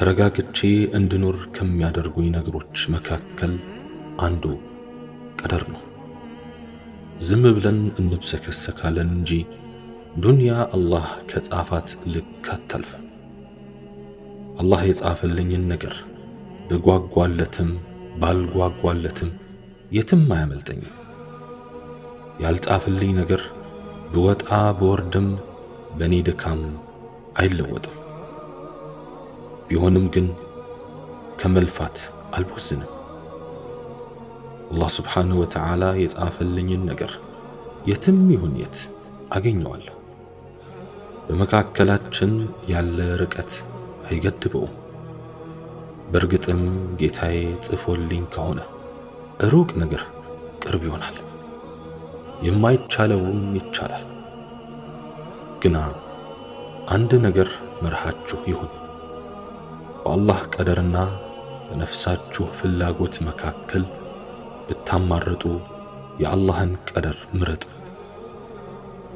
ተረጋግቼ እንድኖር ከሚያደርጉኝ ነገሮች መካከል አንዱ ቀደር ነው። ዝም ብለን እንብሰከሰካለን እንጂ ዱንያ አላህ ከጻፋት ልክ አታልፍም። አላህ የጻፈልኝን ነገር ብጓጓለትም ባልጓጓለትም የትም አያመልጠኝም። ያልጻፈልኝ ነገር ብወጣ ብወርድም በእኔ ድካም አይለወጥም። ቢሆንም ግን ከመልፋት አልቦዝንም። አላህ ስብሓንሁ ወተዓላ የጻፈልኝን ነገር የትም ይሁን የት አገኘዋለሁ። በመካከላችን ያለ ርቀት አይገድበውም። በእርግጥም ጌታዬ ጽፎልኝ ከሆነ ሩቅ ነገር ቅርብ ይሆናል፣ የማይቻለውም ይቻላል። ግና አንድ ነገር መርሃችሁ ይሁን፣ በአላህ ቀደርና በነፍሳችሁ ፍላጎት መካከል ብታማርጡ የአላህን ቀደር ምረጡ።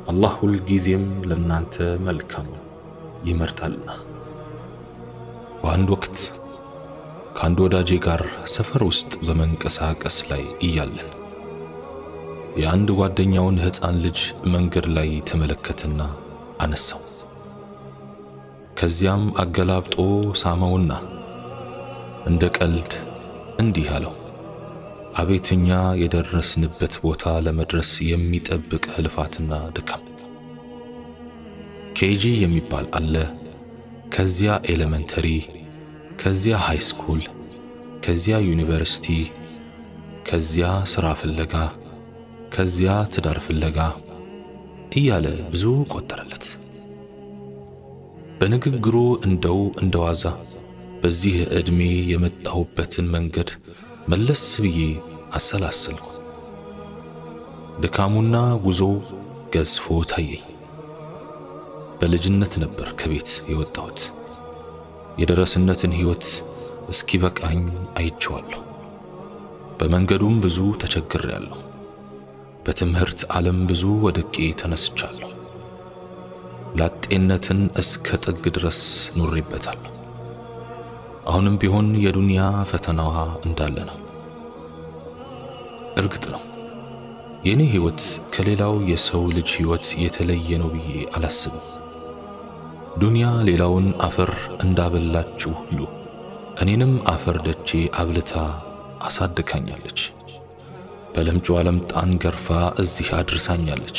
አላህ ሁልጊዜም ለእናንተ መልካሙን ይመርጣልና። በአንድ ወቅት ከአንድ ወዳጄ ጋር ሰፈር ውስጥ በመንቀሳቀስ ላይ እያለን የአንድ ጓደኛውን ሕፃን ልጅ መንገድ ላይ ተመለከተና አነሳው። ከዚያም አገላብጦ ሳመውና እንደ ቀልድ እንዲህ አለው፣ አቤትኛ የደረስንበት ቦታ ለመድረስ የሚጠብቅ ልፋትና ድካም። KG የሚባል አለ፣ ከዚያ elementary፣ ከዚያ high school፣ ከዚያ ዩኒቨርሲቲ፣ ከዚያ ሥራ ፍለጋ፣ ከዚያ ትዳር ፍለጋ እያለ ብዙ ቆጠረለት። በንግግሩ እንደው እንደዋዛ በዚህ ዕድሜ የመጣሁበትን መንገድ መለስ ብዬ አሰላሰልኩ። ድካሙና ጉዞው ገዝፎ ታየኝ። በልጅነት ነበር ከቤት የወጣሁት። የደረስነትን ሕይወት እስኪበቃኝ አይቼዋለሁ። በመንገዱም ብዙ ተቸግሬያለሁ። በትምህርት ዓለም ብዙ ወድቄ ተነስቻለሁ። ላጤነትን እስከ ጥግ ድረስ ኖሬበታለሁ። አሁንም ቢሆን የዱንያ ፈተናዋ እንዳለ ነው። እርግጥ ነው የኔ ሕይወት ከሌላው የሰው ልጅ ሕይወት የተለየ ነው ብዬ አላስብም። ዱንያ ሌላውን አፈር እንዳበላችው ሁሉ እኔንም አፈር ደቼ አብልታ አሳድጋኛለች። በለምጩ ለምጣን ገርፋ እዚህ አድርሳኛለች።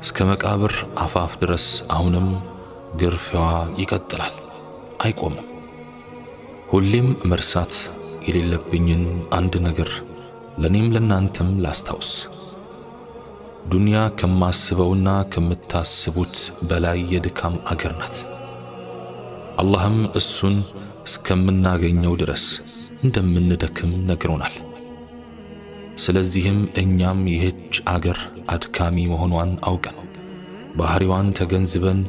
እስከ መቃብር አፋፍ ድረስ አሁንም ግርፊያዋ ይቀጥላል፣ አይቆምም። ሁሌም መርሳት የሌለብኝን አንድ ነገር ለኔም ለናንተም ላስታውስ። ዱንያ ከማስበውና ከምታስቡት በላይ የድካም አገር ናት። አላህም እሱን እስከምናገኘው ድረስ እንደምንደክም ነግሮናል። ስለዚህም እኛም ይህች አገር አድካሚ መሆኗን አውቀን ባህሪዋን ተገንዝበን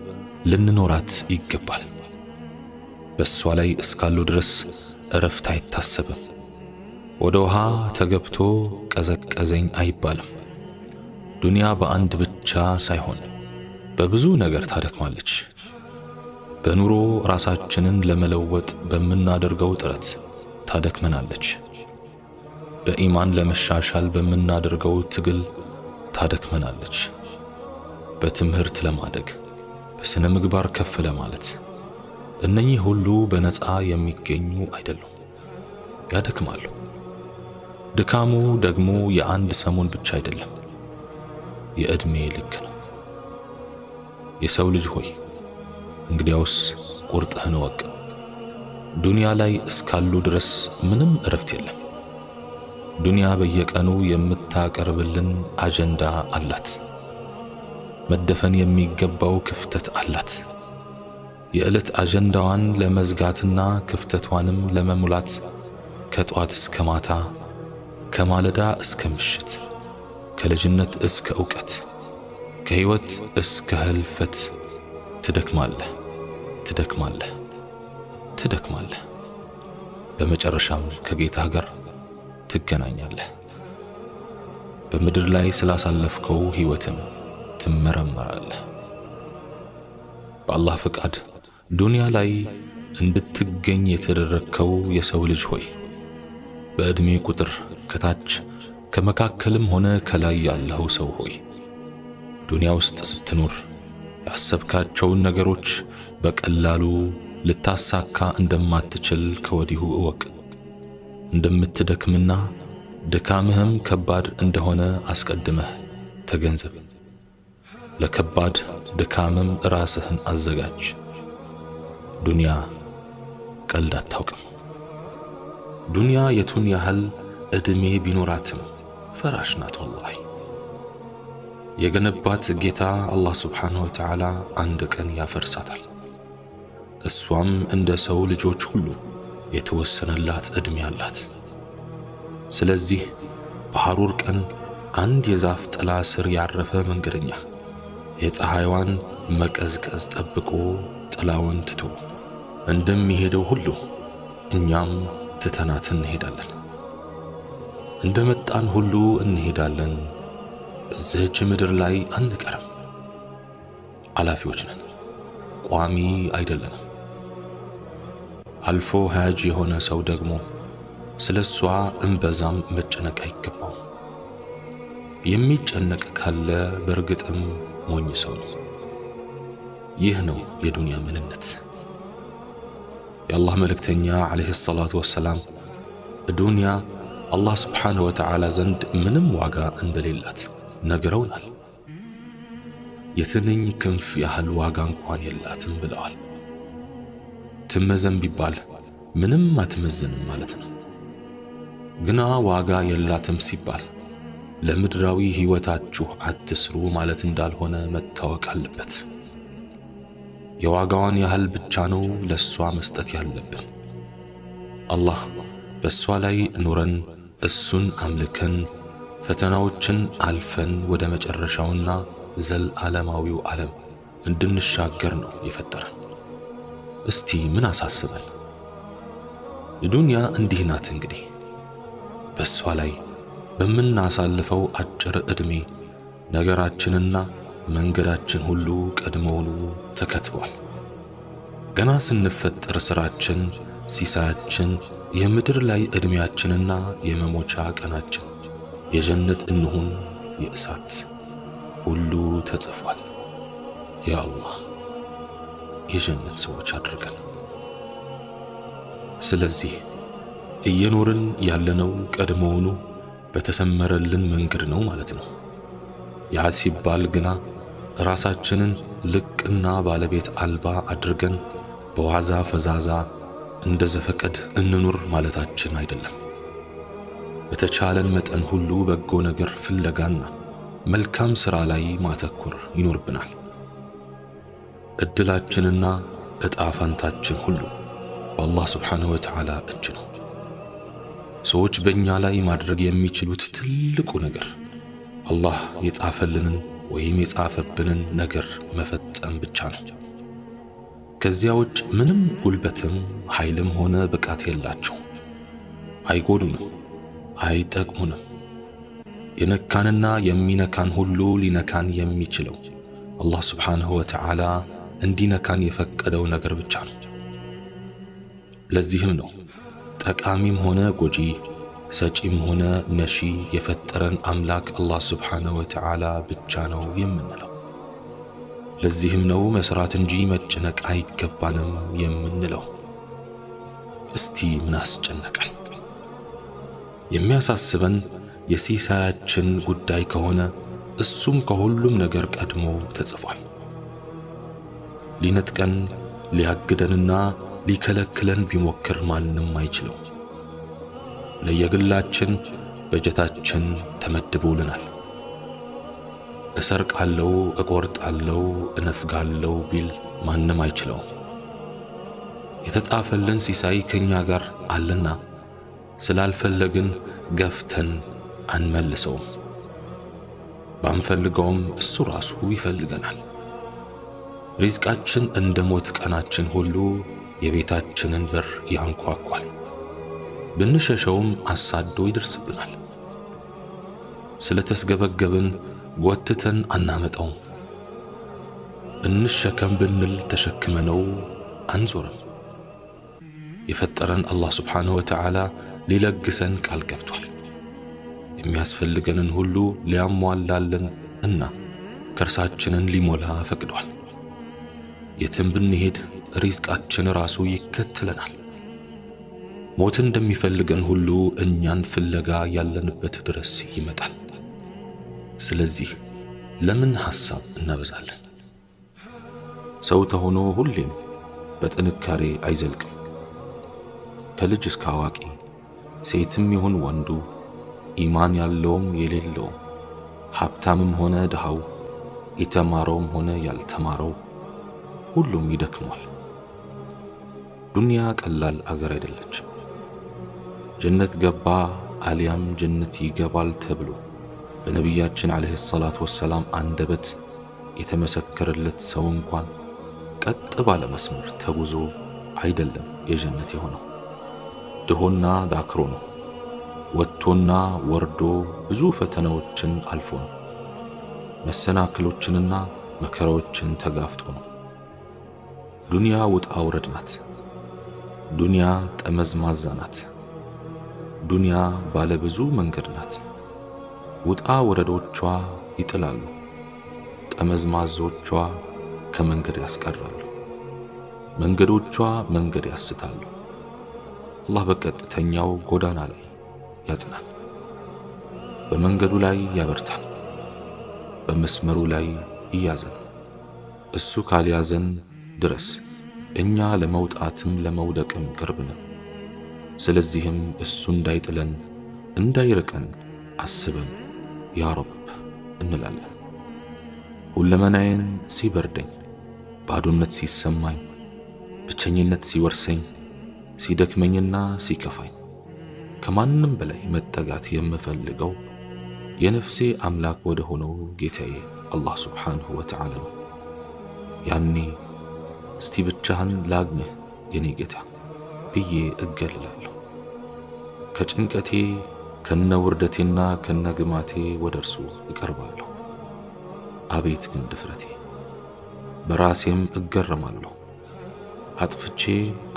ልንኖራት ይገባል። በእሷ ላይ እስካሉ ድረስ እረፍት አይታሰብም። ወደ ውሃ ተገብቶ ቀዘቀዘኝ አይባልም። ዱንያ በአንድ ብቻ ሳይሆን በብዙ ነገር ታደክማለች። በኑሮ ራሳችንን ለመለወጥ በምናደርገው ጥረት ታደክመናለች። በኢማን ለመሻሻል በምናደርገው ትግል ታደክመናለች። በትምህርት ለማደግ፣ በስነ ምግባር ከፍ ለማለት፣ እነኚህ ሁሉ በነፃ የሚገኙ አይደሉም፣ ያደክማሉ። ድካሙ ደግሞ የአንድ ሰሞን ብቻ አይደለም፣ የዕድሜ ልክ ነው። የሰው ልጅ ሆይ እንግዲያውስ ቁርጥህን እወቅ። ዱንያ ላይ እስካሉ ድረስ ምንም እረፍት የለም። ዱንያ በየቀኑ የምታቀርብልን አጀንዳ አላት። መደፈን የሚገባው ክፍተት አላት። የዕለት አጀንዳዋን ለመዝጋትና ክፍተቷንም ለመሙላት ከጧት እስከ ማታ፣ ከማለዳ እስከ ምሽት፣ ከልጅነት እስከ ዕውቀት፣ ከሕይወት እስከ ህልፈት ትደክማለህ፣ ትደክማለህ፣ ትደክማለህ። በመጨረሻም ከጌታህ ጋር ትገናኛለህ። በምድር ላይ ስላሳለፍከው ሕይወትም ትመረመራለህ። በአላህ ፍቃድ ዱንያ ላይ እንድትገኝ የተደረግከው የሰው ልጅ ሆይ፣ በዕድሜ ቁጥር ከታች ከመካከልም ሆነ ከላይ ያለኸው ሰው ሆይ፣ ዱንያ ውስጥ ስትኖር ያሰብካቸውን ነገሮች በቀላሉ ልታሳካ እንደማትችል ከወዲሁ እወቅ። እንደምትደክምና ድካምህም ከባድ እንደሆነ አስቀድመህ ተገንዘብ። ለከባድ ድካምም ራስህን አዘጋጅ። ዱንያ ቀልድ አታውቅም። ዱንያ የቱን ያህል ዕድሜ ቢኖራትም ፈራሽ ናት። ወላሂ የገነባት ጌታ አላህ ስብሓንሁ ወተዓላ አንድ ቀን ያፈርሳታል። እሷም እንደ ሰው ልጆች ሁሉ የተወሰነላት ዕድሜ አላት። ስለዚህ በሐሩር ቀን አንድ የዛፍ ጥላ ስር ያረፈ መንገደኛ የፀሐይዋን መቀዝቀዝ ጠብቆ ጥላውን ትቶ እንደሚሄደው ሁሉ እኛም ትተናት እንሄዳለን። እንደ መጣን ሁሉ እንሄዳለን። እዚህች ምድር ላይ አንቀርም። አላፊዎች ነን፣ ቋሚ አይደለንም። አልፎ ሀያጅ የሆነ ሰው ደግሞ ስለ እሷ እምበዛም መጨነቅ አይገባውም። የሚጨነቅ ካለ በእርግጥም ሞኝ ሰው ነው። ይህ ነው የዱንያ ምንነት። የአላህ መልእክተኛ ዓለይሂ ሰላቱ ወሰላም ዱንያ አላህ ስብሓንሁ ወተዓላ ዘንድ ምንም ዋጋ እንደሌላት ነግረውናል። የትንኝ ክንፍ ያህል ዋጋ እንኳን የላትም ብለዋል። ትመዘን ቢባል ምንም አትመዝንም ማለት ነው። ግና ዋጋ የላትም ሲባል ለምድራዊ ሕይወታችሁ አትስሩ ማለት እንዳልሆነ መታወቅ አለበት። የዋጋዋን ያህል ብቻ ነው ለሷ መስጠት ያለብን። አላህ በሷ ላይ ኑረን እሱን አምልከን ፈተናዎችን አልፈን ወደ መጨረሻውና ዘለዓለማዊው ዓለም እንድንሻገር ነው የፈጠረን። እስቲ ምን አሳስበን? ዱንያ እንዲህ ናት እንግዲህ። በሷ ላይ በምናሳልፈው አጭር ዕድሜ ነገራችንና መንገዳችን ሁሉ ቀድሞውኑ ተከትቧል። ገና ስንፈጠር ስራችን፣ ሲሳያችን፣ የምድር ላይ ዕድሜያችንና የመሞቻ ቀናችን የጀነት እንሁን የእሳት ሁሉ ተጽፏል። ያ አላህ የጀነት ሰዎች አድርገን። ስለዚህ እየኖርን ያለነው ቀድሞውኑ በተሰመረልን መንገድ ነው ማለት ነው። ያ ሲባል ግና ራሳችንን ልቅና ባለቤት አልባ አድርገን በዋዛ ፈዛዛ እንደ ዘፈቀድ እንኑር ማለታችን አይደለም። በተቻለን መጠን ሁሉ በጎ ነገር ፍለጋና መልካም ሥራ ላይ ማተኮር ይኖርብናል። ዕድላችንና ዕጣ ፈንታችን ሁሉ በአላህ ስብሓንሁ ወተዓላ እጅ ነው። ሰዎች በእኛ ላይ ማድረግ የሚችሉት ትልቁ ነገር አላህ የጻፈልንን ወይም የጻፈብንን ነገር መፈጸም ብቻ ነው። ከዚያ ውጭ ምንም ጉልበትም ኃይልም ሆነ ብቃት የላቸው። አይጎዱንም፣ አይጠቅሙንም። የነካንና የሚነካን ሁሉ ሊነካን የሚችለው አላህ ስብሓንሁ ወተዓላ እንዲነካን የፈቀደው ነገር ብቻ ነው። ለዚህም ነው ጠቃሚም ሆነ ጎጂ፣ ሰጪም ሆነ ነሺ የፈጠረን አምላክ አላህ ስብሓንሁ ወተዓላ ብቻ ነው የምንለው። ለዚህም ነው መስራት እንጂ መጨነቅ አይገባንም የምንለው። እስቲ ምን አስጨነቀን? የሚያሳስበን የሲሳያችን ጉዳይ ከሆነ እሱም ከሁሉም ነገር ቀድሞ ተጽፏል። ሊነጥቀን ሊያግደንና ሊከለክለን ቢሞክር ማንም አይችለው። ለየግላችን በጀታችን ተመድቦልናል። እሰርቃለው፣ እቆርጣለው፣ እነፍጋለው ቢል ማንም አይችለውም። የተጻፈልን ሲሳይ ከኛ ጋር አለና ስላልፈለግን ገፍተን አንመልሰውም። ባንፈልገውም እሱ ራሱ ይፈልገናል። ሪዝቃችን እንደ ሞት ቀናችን ሁሉ የቤታችንን በር ያንኳኳል። ብንሸሸውም አሳዶ ይደርስብናል። ስለተስገበገብን ጎትተን አናመጣውም። እንሸከም ብንል ተሸክመነው አንዞርም። የፈጠረን አላህ ስብሓንሁ ወተዓላ ሊለግሰን ቃል ገብቷል። የሚያስፈልገንን ሁሉ ሊያሟላልን እና ከርሳችንን ሊሞላ ፈቅዷል። የትም ብንሄድ ሪዝቃችን ራሱ ይከተለናል። ሞት እንደሚፈልገን ሁሉ እኛን ፍለጋ ያለንበት ድረስ ይመጣል። ስለዚህ ለምን ሐሳብ እናበዛለን? ሰው ተሆኖ ሁሌም በጥንካሬ አይዘልቅም። ከልጅ እስከ አዋቂ፣ ሴትም ይሁን ወንዱ፣ ኢማን ያለውም የሌለውም፣ ሀብታምም ሆነ ድሃው፣ የተማረውም ሆነ ያልተማረው ሁሉም ይደክሟል። ዱንያ ቀላል አገር አይደለችም። ጀነት ገባ አሊያም ጀነት ይገባል ተብሎ በነቢያችን ዓለይሂ ሰላቱ ወሰላም አንደበት የተመሰከረለት ሰው እንኳን ቀጥ ባለ መስመር ተጉዞ አይደለም የጀነት የሆነው። ድሆና ዳክሮ ነው። ወጥቶና ወርዶ ብዙ ፈተናዎችን አልፎ ነው። መሰናክሎችንና መከራዎችን ተጋፍጦ ነው። ዱንያ ውጣ ውረድ ናት። ዱንያ ጠመዝማዛ ናት። ዱንያ ባለ ብዙ መንገድ ናት። ውጣ ወረዶቿ ይጥላሉ፣ ጠመዝማዞቿ ከመንገድ ያስቀራሉ፣ መንገዶቿ መንገድ ያስታሉ። አላህ በቀጥተኛው ጎዳና ላይ ያጽናን፣ በመንገዱ ላይ ያበርታን፣ በመስመሩ ላይ ይያዘን። እሱ ካልያዘን ድረስ እኛ ለመውጣትም ለመውደቅም ቅርብ ነን። ስለዚህም እሱ እንዳይጥለን እንዳይርቀን አስበን ያ ረብ እንላለን። ሁለመናዬን ሲበርደኝ፣ ባዶነት ሲሰማኝ፣ ብቸኝነት ሲወርሰኝ፣ ሲደክመኝና ሲከፋኝ ከማንም በላይ መጠጋት የምፈልገው የነፍሴ አምላክ ወደ ሆነው ጌታዬ አላህ ሱብሓነሁ ወተዓላ ነው። ያኔ እስቲ ብቻህን ላግኝህ የኔ ጌታ ብዬ እገልላለሁ። ከጭንቀቴ ከነ ውርደቴና ከነ ግማቴ ወደ እርሱ እቀርባለሁ። አቤት ግን ድፍረቴ! በራሴም እገረማለሁ። አጥፍቼ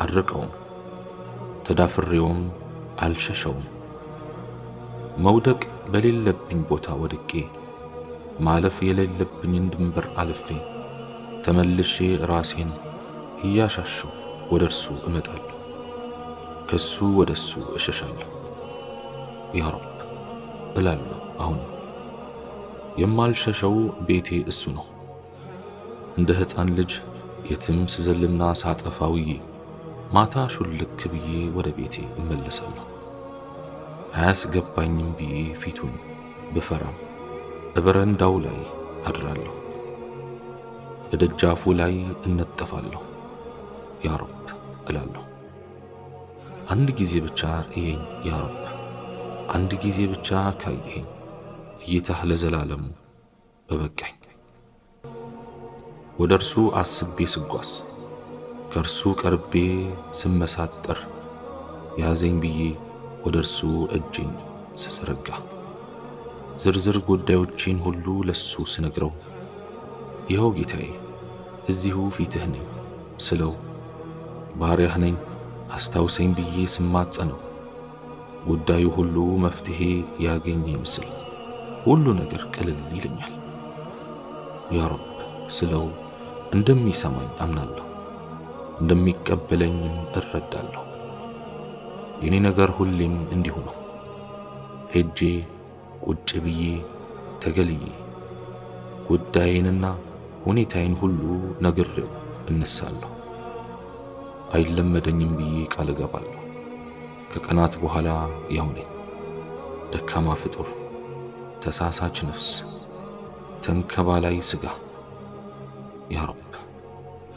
አልርቀውም፣ ተዳፍሬውም አልሸሸውም። መውደቅ በሌለብኝ ቦታ ወድቄ፣ ማለፍ የሌለብኝን ድንበር አልፌ ተመልሼ ራሴን እያሻሸሁ ወደ እርሱ እመጣለሁ። ከሱ ወደ እሱ እሸሻለሁ። ያ ረብ እላለሁ። አሁን የማልሸሸው ቤቴ እሱ ነው። እንደ ሕፃን ልጅ የትም ስዘልና ሳጠፋ ውዬ ማታ ሹልክ ብዬ ወደ ቤቴ እመለሳለሁ። አያስገባኝም ብዬ ፊቱን ብፈራም እበረንዳው ላይ አድራለሁ። እደጃፉ ላይ እነጠፋለሁ። ያ ረብ እላለሁ። አንድ ጊዜ ብቻ እየኝ ያ ረብ፣ አንድ ጊዜ ብቻ ካየኸኝ እይታህ ለዘላለሙ በበቃኝ። ወደ እርሱ አስቤ ስጓዝ፣ ከእርሱ ቀርቤ ስመሳጠር፣ ያዘኝ ብዬ ወደ እርሱ እጄን ስዘረጋ፣ ዝርዝር ጉዳዮቼን ሁሉ ለሱ ስነግረው፣ ይኸው ጌታዬ እዚሁ ፊትህ ነኝ ስለው፣ ባሪያህ ነኝ አስታውሰኝ ብዬ ስማጸነው፣ ጉዳዩ ሁሉ መፍትሄ ያገኘ ይመስል ሁሉ ነገር ቅልል ይለኛል። ያ ረብ ስለው እንደሚሰማኝ አምናለሁ፣ እንደሚቀበለኝም እረዳለሁ። የኔ ነገር ሁሌም እንዲሁ ነው። ሄጄ ቁጭ ብዬ ተገልዬ ጉዳዬንና ሁኔታዬን ሁሉ ነግሬው እነሳለሁ። አይለመደኝም ብዬ ቃል እገባለሁ። ከቀናት በኋላ ያው ነኝ። ደካማ ፍጡር፣ ተሳሳች ነፍስ፣ ተንከባላይ ስጋ። ያ ረብ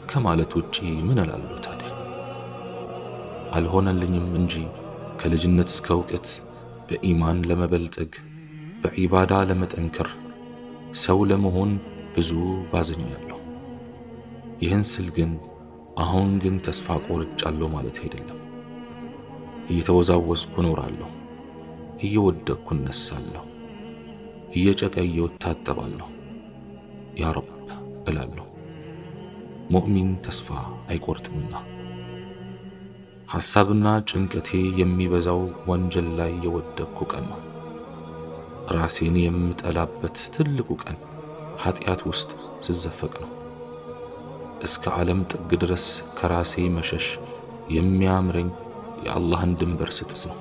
ከማለት ውጪ ምን እላለሁ ታዲያ? አልሆነልኝም እንጂ ከልጅነት እስከ እውቀት በኢማን ለመበልጸግ፣ በዒባዳ ለመጠንከር፣ ሰው ለመሆን ብዙ ባዝኛለሁ። ይህን ስል ግን አሁን ግን ተስፋ ቆርጫለሁ ማለት አይደለም። እየተወዛወዝኩ እኖራለሁ። እየወደቅኩ እነሳለሁ። እየጨቀየሁ እታጠባለሁ። ያ ረብ እላለሁ። ሙእሚን ተስፋ አይቆርጥምና። ሐሳብና ጭንቀቴ የሚበዛው ወንጀል ላይ የወደቅኩ ቀን ነው። ራሴን የምጠላበት ትልቁ ቀን ኃጢአት ውስጥ ስዘፈቅ ነው። እስከ ዓለም ጥግ ድረስ ከራሴ መሸሽ የሚያምረኝ የአላህን ድንበር ስጥስ ነው።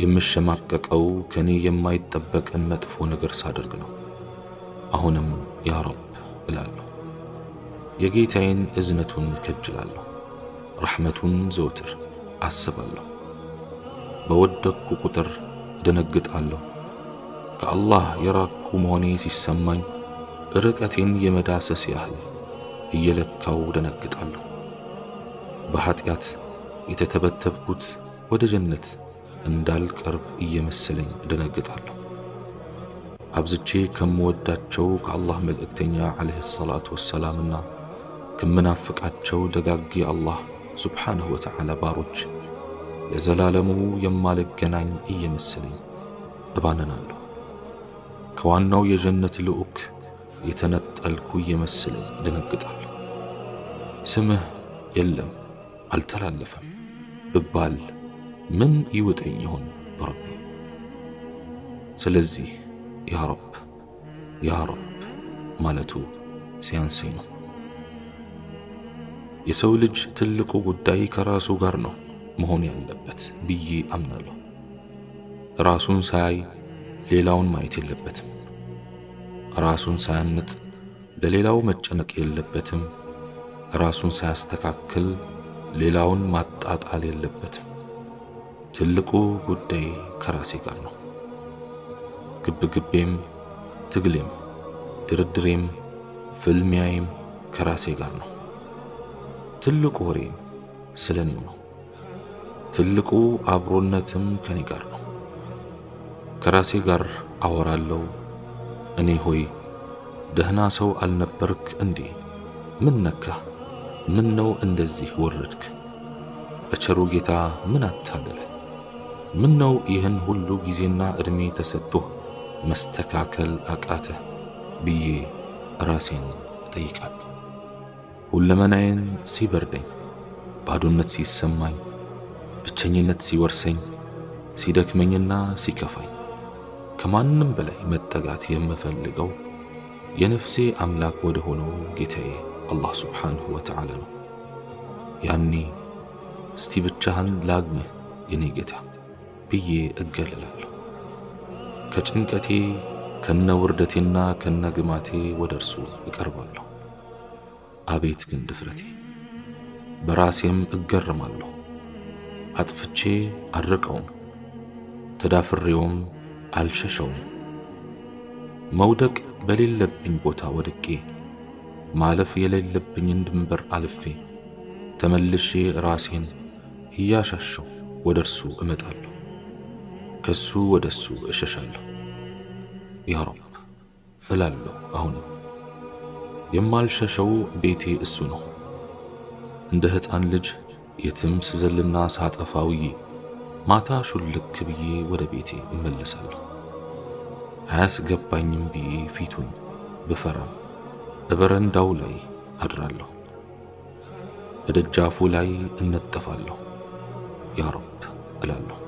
የምሸማቀቀው ከኔ የማይጠበቅን መጥፎ ነገር ሳደርግ ነው። አሁንም ያ ረብ እላለሁ። የጌታዬን እዝነቱን እከጅላለሁ። ረሕመቱን ዘውትር አስባለሁ። በወደቅኩ ቁጥር እደነግጣለሁ። ከአላህ የራቅኩ መሆኔ ሲሰማኝ ርቀቴን የመዳሰስ ያህል እየለካው ደነግጣለሁ። በኃጢአት የተተበተብኩት ወደ ጀነት እንዳልቀርብ እየመሰለኝ እደነግጣለሁ። አብዝቼ ከምወዳቸው ከአላህ መልእክተኛ ዓለይሂ ሰላቱ ወሰላምና ከምናፍቃቸው ደጋግ አላህ ሱብሓነሁ ወተዓላ ባሮች ለዘላለሙ የማልገናኝ እየመሰለኝ እባነናለሁ። ከዋናው የጀነት ልዑክ የተነጠልኩ እየመሰለኝ እደነግጣለሁ። ስምህ የለም አልተላለፈም ብባል ምን ይውጠኝ ይሆን በረቢ? ስለዚህ ያ ረብ ያ ረብ ማለቱ ሲያንሰኝ ነው። የሰው ልጅ ትልቁ ጉዳይ ከራሱ ጋር ነው መሆን ያለበት ብዬ አምናለሁ። ራሱን ሳያይ ሌላውን ማየት የለበትም። ራሱን ሳያንጽ ለሌላው መጨነቅ የለበትም። ራሱን ሳያስተካክል ሌላውን ማጣጣል የለበትም። ትልቁ ጉዳይ ከራሴ ጋር ነው። ግብግቤም፣ ትግሌም፣ ድርድሬም፣ ፍልሚያዬም ከራሴ ጋር ነው። ትልቁ ወሬም ስለኔው ነው። ትልቁ አብሮነትም ከኔ ጋር ነው። ከራሴ ጋር አወራለሁ። እኔ ሆይ ደህና ሰው አልነበርክ እንዴ? ምን ነካህ? ምን ነው እንደዚህ ወረድክ? በቸሩ ጌታ ምን አታለለ? ምን ነው ይህን ሁሉ ጊዜና ዕድሜ ተሰጥቶህ መስተካከል አቃተህ ብዬ ራሴን እጠይቃለሁ። ሁለመናዬን ሲበርደኝ፣ ባዶነት ሲሰማኝ፣ ብቸኝነት ሲወርሰኝ፣ ሲደክመኝና ሲከፋኝ ከማንም በላይ መጠጋት የምፈልገው የነፍሴ አምላክ ወደ ሆነው ጌታዬ አላህ ሱብሓነሁ ወተዓላ ነው። ያኔ እስቲ ብቻህን ላግኝህ የኔ ጌታ ብዬ እገለላለሁ። ከጭንቀቴ ከነ ውርደቴና ከነ ግማቴ ወደ እርሱ እቀርባለሁ። አቤት ግን ድፍረቴ! በራሴም እገረማለሁ። አጥፍቼ አልርቀውም፣ ተዳፍሬውም አልሸሸውም። መውደቅ በሌለብኝ ቦታ ወድቄ ማለፍ የሌለብኝን ድንበር አልፌ ተመልሼ ራሴን እያሻሸው ወደ እርሱ እመጣለሁ። ከሱ ወደ እሱ እሸሻለሁ። ያ ረብ እላለሁ። አሁንም የማልሸሸው ቤቴ እሱ ነው። እንደ ሕፃን ልጅ የትም ስዘልና ሳጠፋ ውዬ ማታ ሹልክ ብዬ ወደ ቤቴ እመለሳለሁ። አያስገባኝም ብዬ ፊቱን ብፈራም በበረንዳው ላይ አድራለሁ። በደጃፉ ላይ እነጠፋለሁ። ያ ረብ እላለሁ።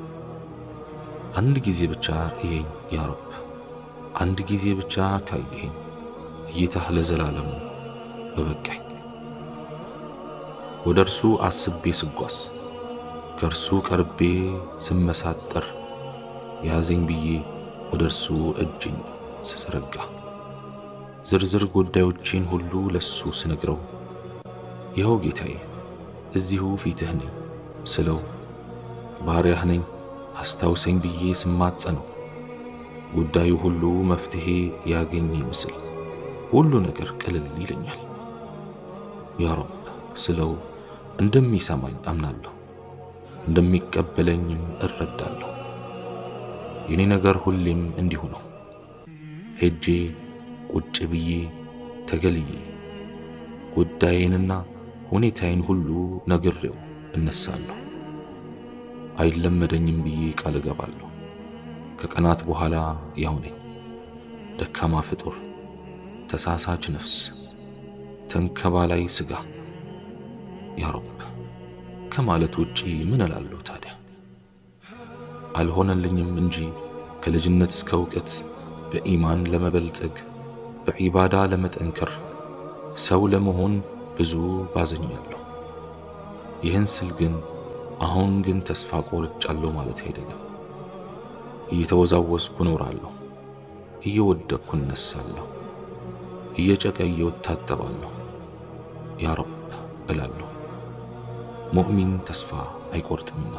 አንድ ጊዜ ብቻ እየኝ ያ ረብ፣ አንድ ጊዜ ብቻ ካየኸኝ እይታህ ለዘላለሙ በበቃኝ። ወደ እርሱ አስቤ ስጓዝ፣ ከእርሱ ቀርቤ ስመሳጠር፣ ያዘኝ ብዬ ወደ እርሱ እጅን ስዘረጋ፣ ዝርዝር ጉዳዮቼን ሁሉ ለሱ ስነግረው፣ ይኸው ጌታዬ እዚሁ ፊትህ ነኝ ስለው፣ ባሪያህ ነኝ አስታውሰኝ ብዬ ስማጸነው፣ ጉዳዩ ሁሉ መፍትሄ ያገኘ ይመስል ሁሉ ነገር ቅልል ይለኛል። ያ ረብ ስለው እንደሚሰማኝ አምናለሁ፣ እንደሚቀበለኝም እረዳለሁ። የኔ ነገር ሁሌም እንዲሁ ነው። ሄጄ ቁጭ ብዬ ተገልዬ ጉዳዬንና ሁኔታዬን ሁሉ ነግሬው እነሳለሁ። አይለመደኝም ብዬ ቃል እገባለሁ። ከቀናት በኋላ ያው ነኝ። ደካማ ፍጡር፣ ተሳሳች ነፍስ፣ ተንከባላይ ስጋ። ያ ረብ ከማለት ውጪ ምን እላለሁ ታዲያ? አልሆነልኝም እንጂ ከልጅነት እስከ እውቀት በኢማን ለመበልጸግ፣ በዒባዳ ለመጠንከር፣ ሰው ለመሆን ብዙ ባዝኛለሁ። ይህን ስል ግን አሁን ግን ተስፋ ቆርጫለሁ ማለት አይደለም። እየተወዛወዝኩ እኖራለሁ፣ እየወደቅኩ እነሳለሁ፣ እየጨቀየሁ እታጠባለሁ። ያ ረብ እላለሁ። ሙእሚን ተስፋ አይቆርጥምና።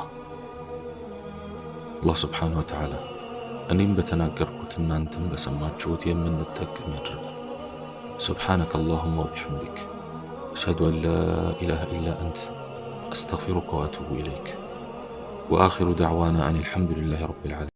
አላህ ስብሓነሁ ወተዓላ እኔም በተናገርኩት እናንተም በሰማችሁት የምንጠቀም ያድርገን። سبحانك اللهم وبحمدك، أشهد أن لا إله إلا أنت، أستغفرك وأتوب إليك. وآخر دعوانا أن الحمد لله رب العالمين.